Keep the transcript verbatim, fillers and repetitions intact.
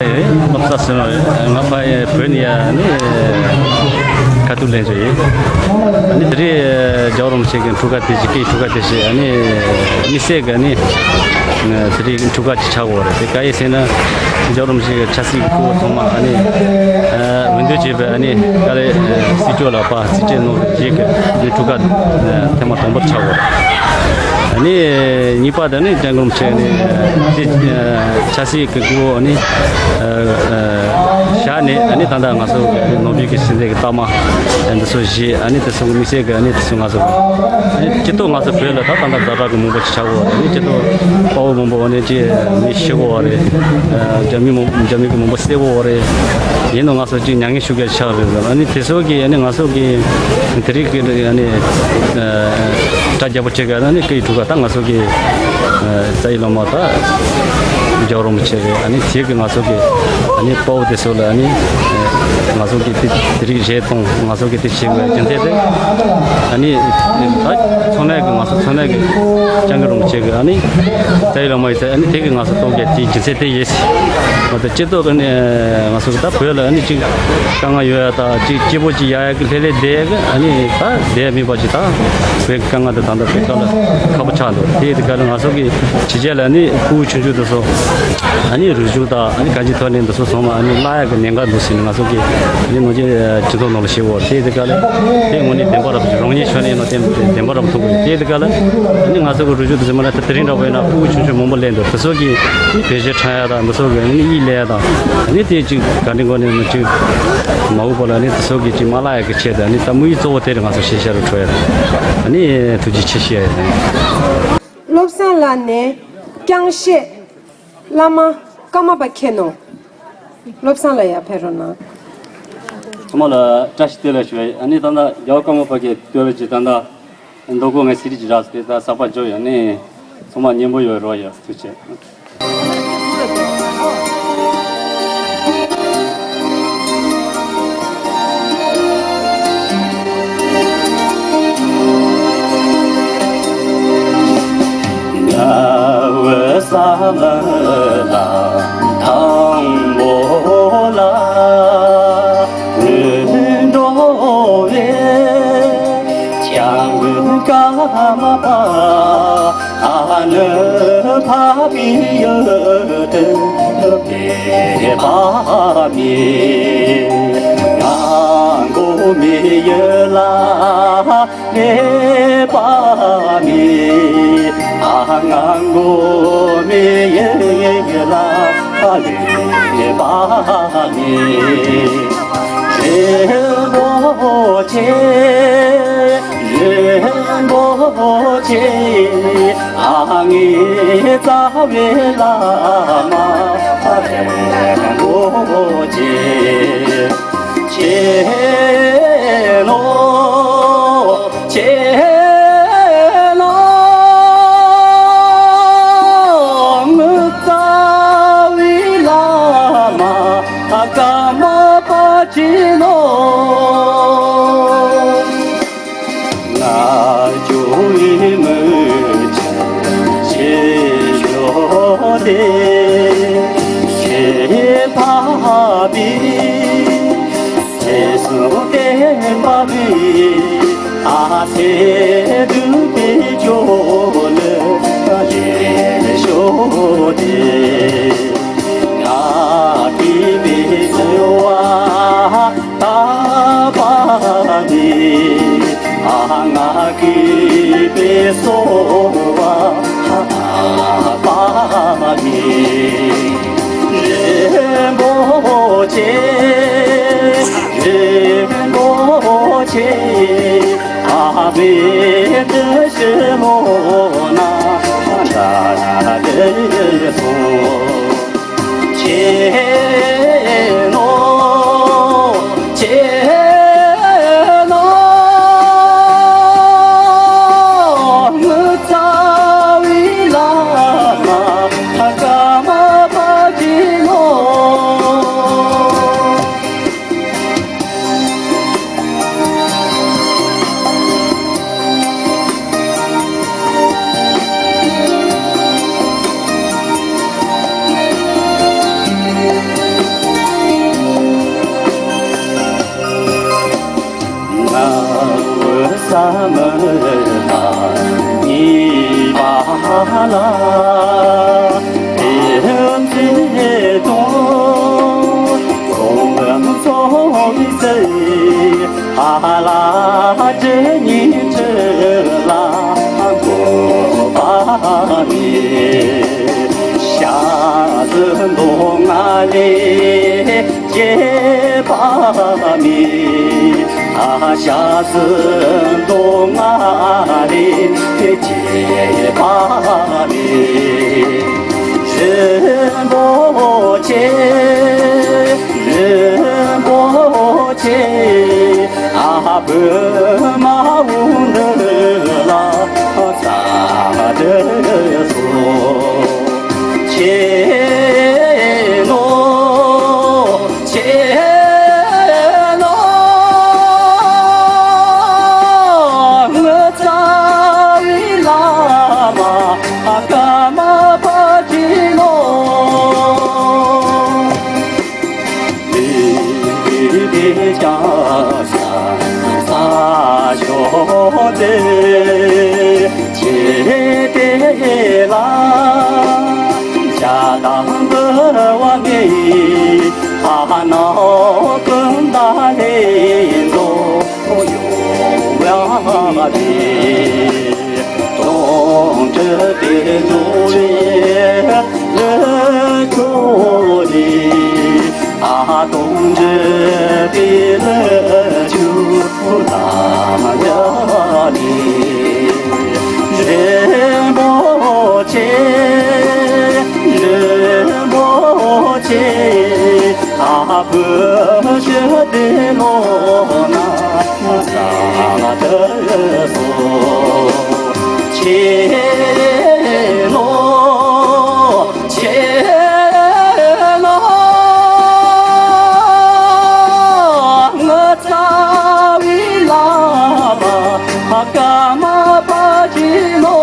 སློབ་གྲྭ་ཟིན་རེད། ང་ཕ་ཡི་བོད་ནས་ཡ་ནི་ཁ་ཐུག་ལེན་བྱས་ཡིན། ཨ་ནི་དེ་རིང་རྒྱལ་བ་རིན་པོ་ཆེ་གི་འཁྲུངས་སྐར་དེ་བཞིན་སྐུའི་འཁྲུངས་སྐར་དེ་བཞིན་ཨ་ནི་དམིགས་བསལ་གི་ཨ་ནི་དེ་རིང་འཁྲུངས་སྐར་ཅིག་ཆགས་ཡོད་རེད། དེ་ག་ཡིན་ཟེར་ན་རྒྱལ་བ་རིན་པོ་ཆེ་གི་ཆབ་སྲིད་ཀྱི་སྐུ་ཚང་མ་ཨ་ནི་འོས་འདེམས་བྱས་པའི་ཨ་ནི་ཀ་ལེ་སྲིད་སྐྱོང་ལགས་པ་རྩིས་སྤྲོད་གནང་བའི་རྗེས་ཀྱི་ཨ་ནི་འཁྲུངས་སྐར་ཐེངས་མ་དང་པོར་ཆགས་ཡོད་རེད། ཨ་ནི་གཉིས་པ་དེ་ནི་སྐྱབས་མགོན་རིན་པོ་ཆེ་ནི་དེ་ཆབ་སྲིད་ཀྱི་སྐུ་ཨ་ནི་བཞག་ནས་ཨ་ནི་ད་ལྟ་ང་ཚོ་ནོར་བུའི་གི་སྲིད་འཛིན་གྱི་རྟགས་མ་འདི་ཚོ་བཞེས། ཨ་ནི་དེ་ཚོ་དམིགས་བསལ་གྱི་ཨ་ནི་དེ་ཚོ་ང་ཚོ་ཨ་ནི་སྤྱི་ཐོག་ང་ཚོ་བོད་ལ་ད་ད་ལྟ་ཛ་དྲག་གི་མང་པོ་ཞིག་ཆགས་ཡོད་རེད། ཨ་ནི་སྤྱི་ཐོག་དཔའ་བོ་མང་པོ་ཨ་ནི་ཅིག་མི་ཤི་ཡོད་རེད། རྒྱ་མི་མང་རྒྱ་མི་གི་མང་པོ་བསད་ཡོད་རེད། ཡིན་ནའང་ང་ཚོ་ཅིག་མྱ་ངན་ཤུགས་ཆེ་ཆགས་རེད་ཟེར། ཨ་ནི་དེ་ཚོ་གི་ཨ་ནི་ང་ཚོ་གི་དེ་རིང་གི་ཨ་ནི་གྲ་རྒྱས་པོ་བྱེད་ག་ཨ་ནི་སྐུའི་འཁྲུངས་སྐར་ད་ང་ཚོ་གི་རྩ་བའི་བླ་མ་ད་རྒྱལ་བ་རིན་པོ་ཆེ་རེད། ཨ་ནི་དེ་གི་ང་ཚོ་གི་ཨ་ནི་དཔའ་བོ་དེ་ཚོ་ལ་ཨ་ནི་ང་ཚོ་གི་དེ་དེ་རིང་རེད་དང་ང་ཚོ་གི་དེ་བྱེད་དགོས་རྒྱུ་མཚན་དེ་ཨ་ནི་ད་ཚང་མས་གི་ང་ཚོ་ཚང་མས་གི་སྐྱབས་མགོན་རིན་པོ་ཆེ་གི་ཨ་ནི་རྩ་བའི་བླ་མ་ཡིན་ཚེ་ཨ་ནི་དེ་གི་ང་ཚོ་གཏོང་རྒྱུ་དེའི་རྒྱུ་མཚན་དེ་ཡིན། ང་ཚོ་སྤྱི་ཚོགས་ཀྱི་ནས་ང་ཚོ་ད་བོད་ལ་ནི་ཅིག་དཀའ་ངལ་ཡོད་ཡ་ད་ཅིག་སྐྱིད་པོ་ཅིག་ཡག་ཡག་གི་ལྷོད་ལྷོད་བསྡད་ཡ་གི་ཨ་ནི་ད་བསྡད་མེད་པ་ཅིག་ད་བོད་ཀྱི་དཀའ་ངལ་དེ་ད་ལྟ་བོད་ཁ་ལ་ཁག་པོ་ཆགས་འདུག་དེ་དེ་ག་ལ་ང་ཚོ་གི་ཕྱི་རྒྱལ་ལ་ནི་ཕྲུ་གུ་ཆུང་ཆུང་དེ་ཚོ་ཨ་ནི་རིག་གཞུང་དང་ཨ་ནི་གང་ཅིའི་ཐོག་ནས་འདི་ཚོ་ཚང་མ་ཨ་ནི་བརླག་ཡ་གི་ཉེན་ཁ་འདུག་ཟེར་ནས་ང་ཚོ་གི་ཨ་ནི་ནང་ཆོས་སྤྱི་ཚོགས་ནང་ལ་བཤད་འོ་དེ་དེ་ག་ལ་དེ་དངོས་གནས་བདེན་པ་རབ་རང་ཉིད་ཆོས་ནས་ཡིན་ན་བདེན་བདེན་པ་རབ་མཐོང་གི་དེ་དེ་ག་ལ་ཨ་ནི་ང་ཚོ་གི་རིག་གཞུང་དེ་ཚོ་མ་ལ་ད་དེ་རིང་འདྲ་བོ་ཡིན་ན་ཕྲུ་གུ་ཆུང་ཆུང་མང་པོ་སླེབས་འདུག་དེ་ཚོ་གི་ཨ་ནི་བེད་སྤྱོད་འཕྲོག་ཡ་དང་འདི་ཚོ་གི་ཨ་ནི་གཉིད་ལས་ཡ་དང་ཨ་ནི་དེ་ཅིག་ག་འདྲ་གོ་ནས་ནི་ཅིག་མ་འོངས་པ་ལ་ནི་དེ་ཚོ་གི་ཅིག་མ་བརླག་ཡ་གི་ཆེད་དུ་ནི་ད་དམིགས་ཡུལ་གཙོ་བོ་དེ་རེད། ང་ཚོ་ཤེས་བྱ་རུ་འཕྲོད་ཡ་དང་ནི་ཐུགས་རྗེ་ཆེ་ཞུ་ཡ་ཡིན། བློ་བཟང་ལགས་ནས་རྐྱང་གཞས་བླ་མ་ཀརྨ་པ་མཁྱེན་ནོ། བློ་བཟང་ལགས་ཡར་ཕེབས་རོགས་གནང་། ཚང་མ་ལ་བཀྲ་ཤིས་བདེ་ལེགས་ཞུ་ཡ་ཡིན། ཨ་ནི་ད་ལྟ་རྒྱལ་བ་ཀརྨ་པ་གི་བསྟོད་པ་ཅིག་ད་ལྟ་མདོ་སྐོར་ངའི་སི་ཌི་ཅིག་རག་སོང་། དེ་ད་གསར་པ་འབྱོར་ཡོད། ཨ་ནི་ཚང་མ་སྙན་པོ་ཡོད་རོགས་ཡ། ཐུགས་རྗེ་ཆེ། རིན་པོ་ཆེ། རིན་པོ་ཆེ། ཨ་ངའི་རྩ་བའི་བླ་མ་རིན་པོ་ཆེ། ཆེ་ནོ། ཆེ་ནོ། ངའི་རྩ་བའི་བླ་མ་ཀརྨ་པ་ཆེ་ནོ། ང་ཁྱོད་ཀྱི་མི་ཆེ་ཆེ་ཤོས་དེ་ཆེ་ཕ་བི་ཚེ་སྲོག་བརྟན་པ་བི་ཨ་ཚེ་སྒྲུབ་པའི་ཇོ་ལེ་ལེ་ཤོས་དེ། ང་གི་པའི་སོ་བ་ད་པ་མི། ཨ་ང་གི་པའི་སོ་བ་ད་པ་མི། རིན་པོ་ཆེ། རིན་པོ་ཆེ། ཨ་བའི་དུ་ཞི་མོ་ན་ད་དེ་སོང་། སྐྱེས་པ་མེད། ཨ་ཞག་སུ་མདོ་ང་ལས་སྐྱེས་པ་མེད། རིན་པོ་ཆེ། རིན་པོ་ཆེ། ཨ་བུ་མ་འོ་འདི་ལ་ས་འདི་སོ། ཆེ་ནོ། ཆེ་ནོ། ངི་རྩ་བའི་བླ་མ་ཀརྨ་པ་ཅིག་ནོ། ལས་ཀྱང་ས་ས་ཞོག་ཚེ། ཆེ་དེ་ལ་བྱ་དང་འབུལ་བ་མེད། ཨ་ནོ་ཀུན་ད་ལེན་དོ་ཡོང་བ་དེ། དོང་དུ་དེ་ནོ་རེ་ལ་ཆོ་རེ། ཨ་དོང་དུ་དེ་ལ་ཆུ་ལ་ཡ་རེ། རིན་པོ་ཆེ། རིན་པོ་ཆེ། ཨ་བུ་ཞི་བདེ་ལོ་ན་ས་དུ་སོ། ཆེ་ལོ། ཆེ་ལོ། ངི་རྩ་བའི་བླ་མ་ཀརྨ་པ་ཅིག་ནོ།